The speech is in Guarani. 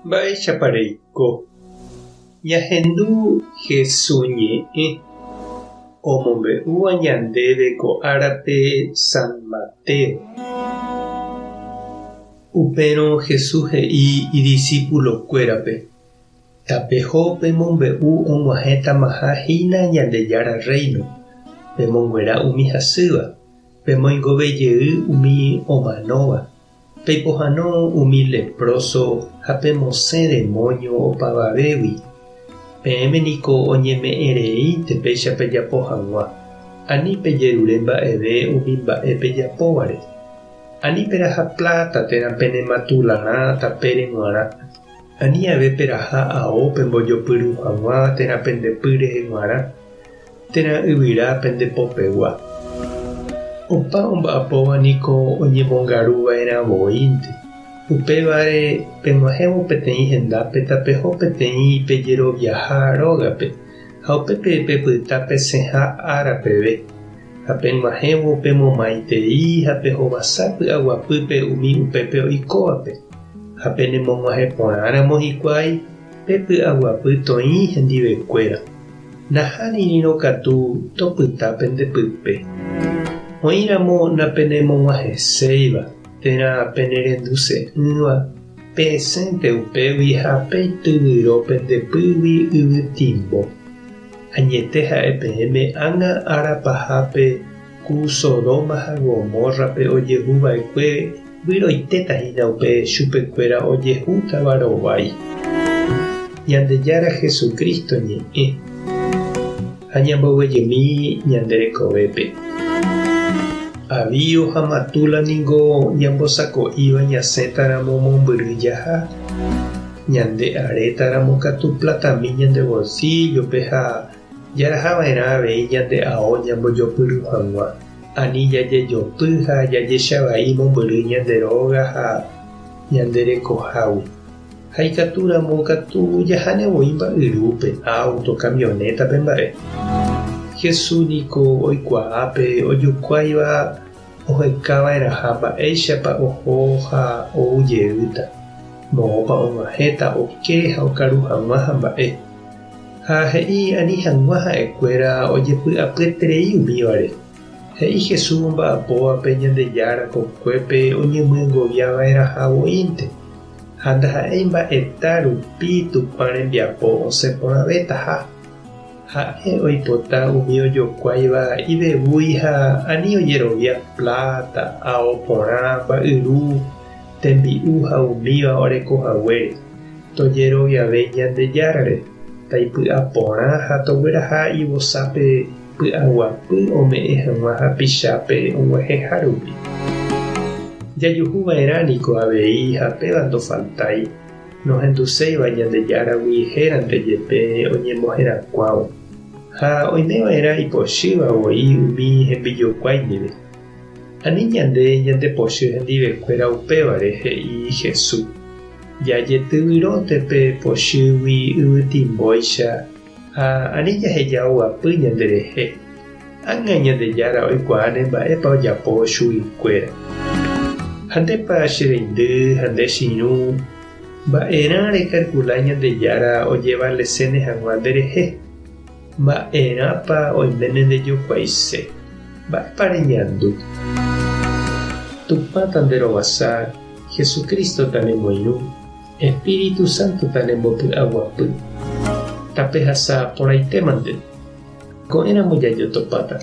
Mba'éichapa reiko? Ñahendu Hesu ñe'ẽ omombe'úva ñandéve ko árape San Mateo. Upérõ Jesús he'i idisípulokuérape, Tapeho pemombe'u og̃uahẽtamaha hína Ñandejára Rréino, pemonguera umi hasýva, pemoingove jey umi omanóva, Peipohãno umi lepróso ha pemosẽ demóño opavavégui. Peẽme niko oñeme'ẽ reínte péicha pejapo hag̃ua, ani pejerure mba'eve umi mba'e pejapóvare. Ani peraha pláta térã pene matularã tapére g̃uarã, ani ave peraha ao pembojopyru hag̃ua térã pende py rehe g̃uarã, térã yvyra pende popegua. Opa omba'apóva niko oñemongaru va'erã voínte. Upévare peg̃uahẽvo peteĩ hendápe tapeho peteĩ pejeroviaha rógape ha upépe pepyta pesẽha ára peve. Ha peg̃uahẽvo pemomaitei ha pehovasa py'aguapýpe umi upépe oikóvape. Ha penemog̃uahẽ porãramo hikuái, pe py'aguapy toĩ hendivekuéra. Nahánirirõ katu topyta pende pype. Oĩramo napenemog̃uahẽséiva térã penerenduse'ỹva, pesẽnte upégui ha peityvyro pende pýgui yvytimbo. Añete ha'e peẽme ág̃a ára pahápe ku Sodoma ha Gomórrape ojehu va'ekue vyroitéta hína upe chupekuéra ojehútava rovái. Ñandejára Jesucristo ñe'ẽ ha ñamboguejymi ñande rekovépe. Avío ha matúla ningo ñambosako'íva ñasẽtaramo mombyry jaha, ñande arétaramo katu platami ñande bolsillo-pe ha Jaraha va'erã avei ñande ao ñambojopyru hag̃ua, ani jajejopy ha jajecha vai mombyry ñande róga ha ñande rekohágui. Ha ikatu ramo katu jaháne voi mba'yrúpe, áuto, kamionétape mba'e. Jesús niko oikuaa pe ojokuáiva oheka va'erãha mba'éichapa oho ha ou jeýta, moõpa og̃uahẽta oke ha okaru hag̃ua ha mba'e. Ha he'i ani hag̃ua ha'ekuéra ojepy'apyeterei umívare. He'i Jesús omba'apóvape Ñandejára kokuépe oñemyengovia va'erãha voínte, ha ndaha'éi mba'eta rupi Tupã rembiapo osẽ porãvétaha. Ha'e oipota umi ojokuáiva ivevúi ha ani ojerovia pláta, ao porã, mba'yru, tembi'u ha umíva oreko haguére. Tojeroviave Ñandejárare, taipy'a porã ha togueraha ivosápe py'aguapy ome'ẽ hag̃ua hapichápe og̃uahẽha rupi. Jajuhu va'erã niko avei ha péva ndofaltái, nohenduséiva Ñandejáragui hérante jepe oñemoherakuãvo, ha oime va'erã ipochýva voi umi hembijokuái ndive. Ani ñande ñandepochy hendivekuéra upévare, he'i Jesús. Jajetyvyrónte pe pochýgui yvytimbóicha ha ani jaheja oguapy ñanderehe. Ág̃a Ñandejára oikuaáne mba'épa ojapo chuguikuéra. Ha ndépa che reindy ha nde che irũ, mba'erã rekalkula Ñandejára ojevaleséne hag̃ua nderehe? Mba'erãpa oiméne ndejokuaise? Mba'épa reñandu? Tupã tanderovasa, Jesucristo tanemoirũ, Espíritu Santo tanembopy'aguapy. Tapehasa porãitémante. Ko'ẽramo jajotopáta.